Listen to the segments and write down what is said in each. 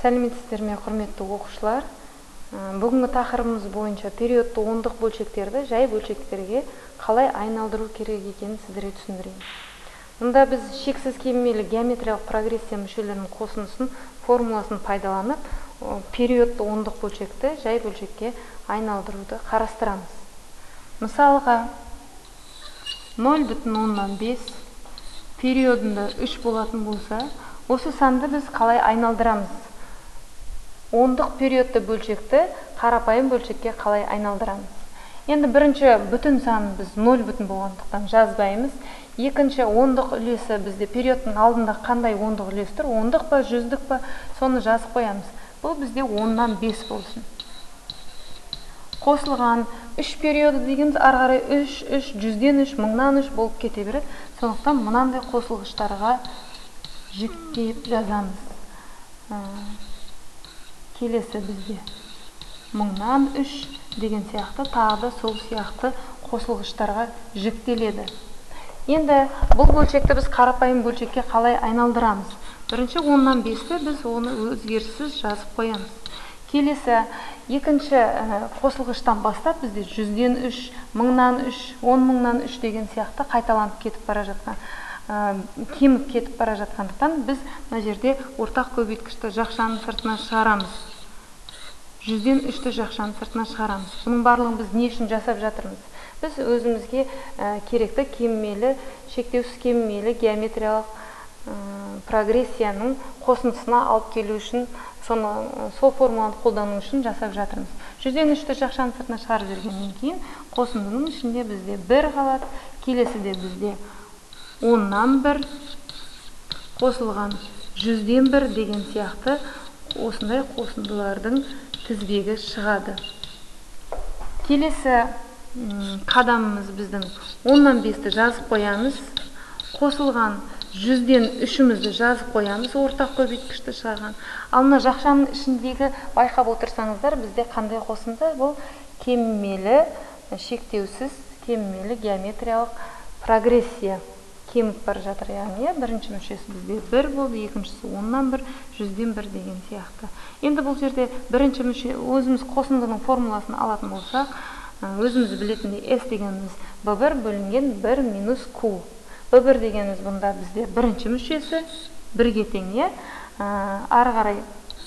Сәлеметсіздер ме, құрметті оқушылар? Бүгінгі тақырыбымыз бойынша периодты ондық бөлшектерді жай бөлшектерге қалай айналдыру керек екенін сіздерге түсіндірейін. Мұнда біз шексіз кемімелі геометриялық прогрессия мүшелерінің қосындысын формуласын пайдаланып, периодты ондық бөлшекті жай бөлшекке айналдыруды қарастырамыз. Мысалға, 0,5 периодында 3 болатын болса, осы санды біз қалай айналдырамыз? Ондық периодты бөлшекті қарапайым бөлшекке қалай айналдырамыз? Енді бірінші бүтін санын біз 0 бүтін болғандықтан жазбаймыз. Екінші ондық үлесі бізде периодтың алдында қандай ондық үлес тұр? Ондық па, жүздік па? Соны жазып қоямыз. Бұл бізде 10-дан 5 болсын. Қосылған 3 периоды дегеніміз ары қарай 3, 3, 100-ден 3, 1000-нан 3 болып кете береді. Сондықтан мынандай қосылғыштарға жіктеп жазамыз. Келесі бізде 1000-нан 3 деген сияқты тағы да сол сияқты қосылғыштарға жіктеледі. Енді бұл бөлшекті біз қарапайым бөлшекке қалай айналдырамыз? Бірінші 10-дан 5-ті біз оны өзгеріссіз жазып қоямыз. Келесі екінші қосылғыштан бастап бізде 100-ден 3, 1000-нан 3, 10 000-нан 3 деген сияқты қайталанып кетіп бара жатқан, кеміп кетіп бара жатқандықтан біз мына жерде ортақ көбейткішті жақшаның сыртына шығарамыз. 100-ден 3-ті жақшаның сыртына шығарамыз. Бұның барлығын біз не үшін жасап жатырмыз? Біз өзімізге керекті кемімелі, шектеусіз кемімелі геометриялық прогрессияның қосындысына алып келу үшін, сол формуланы қолдану үшін жасап жатырмыз. 100-ден 3-ті жақшаның сыртына шығарып жібергеннен кейін қосындының ішінде бізде 1 қалады, келесіде бізде 10-нан 1 қосылған 100-ден 1 деген сияқты осындай қосындылардың тізбегі шығады. Келесі қадамымыз біздің 10-дан 5-ті жазып қоямыз, қосылған 100-ден 3-імізді жазып қоямыз, ортақ көбейткішті шығарған. Ал мына жақшаның ішіндегі байқап отырсаңыздар, бізде қандай қосынды? Бұл кемімелі, шектеусіз кемімелі геометриялық прогрессия кеміп бара жатыр. Яғни бірінші мүшесі бізде 1 болды, екіншісі 10-нан 1, 100-ден 1 деген сияқты. Енді бұл жерде бірінші мүше өзіміз қосындының формуласын алатын болсақ, өзіміз білетіндей S дегеніміз B1 бөлінген 1 минус Q. B1 дегеніміз бұнда бізде бірінші мүшесі 1-ге тең, иә? Ары қарай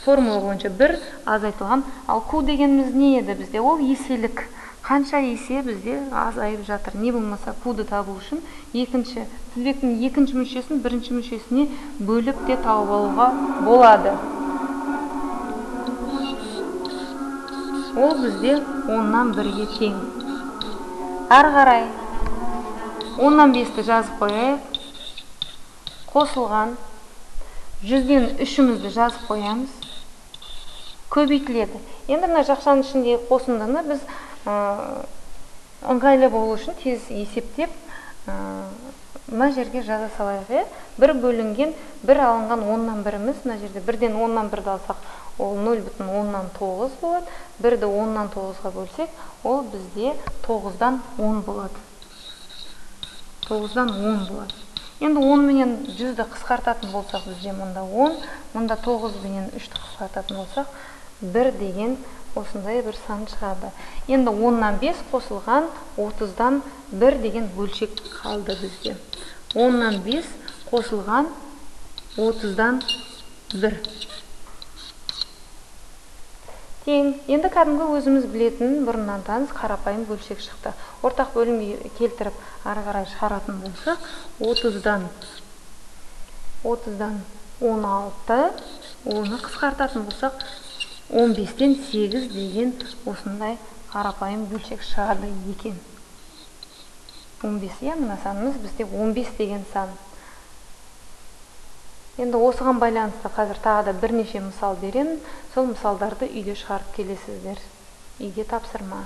формула бойынша 1 азайтылған. Ал Q дегеніміз не еді бізде? Ол еселік. Қанша есе бізде азайып жатыр? Не болмаса Q-ды табу үшін тізбектің екінші мүшесін бірінші мүшесіне бөліп те тауып алуға болады. Ол бізде 10-нан 1-ге тең. Ары қарай 10-дан 5-ті жазып қояйық. Қосылған 100-ден 3-імізді жазып қоямыз. Көбейтіледі. Енді мына жақшаның ішіндегі қосындыны біз ыңғайлы болу үшін тез есептеп, мына жерге жаза салайық, иә? 1 бөлінген 1 алынған 10-нан 1-іміз, мына жерде 1-ден 10-нан 1-ді алсақ, ол 0,9 болады. 1-ді 10-нан 9-ға бөлсек, ол бізде 9-дан 10 болады. 9-дан 10 болады. Енді 10 менен 100-ді қысқартатын болсақ, бізде мұнда 10, мұнда 9 менен 3-ті қысқартатын болсақ, 1 деген осындай бір сан шығады. Енді 10-нан 5 қосылған 30-дан 1 деген бөлшек қалды бізде. 10-нан 5 қосылған 30-дан 1. Тең. Енді кәдімгі өзіміз білетін бұрыннан таныс қарапайым бөлшек шықты. Ортақ бөлімге келтіріп ары қарай шығаратын болсақ, 30-дан 16, оны қысқартатын болсақ, 15-тен 8 деген осындай қарапайым бөлшек шығады екен. 15, иә, мына санымыз бізде 15 деген сан. Енді осыған байланысты қазір тағы да бірнеше мысал беремін. Сол мысалдарды үйде шығарып келесіздер. Үйге тапсырма.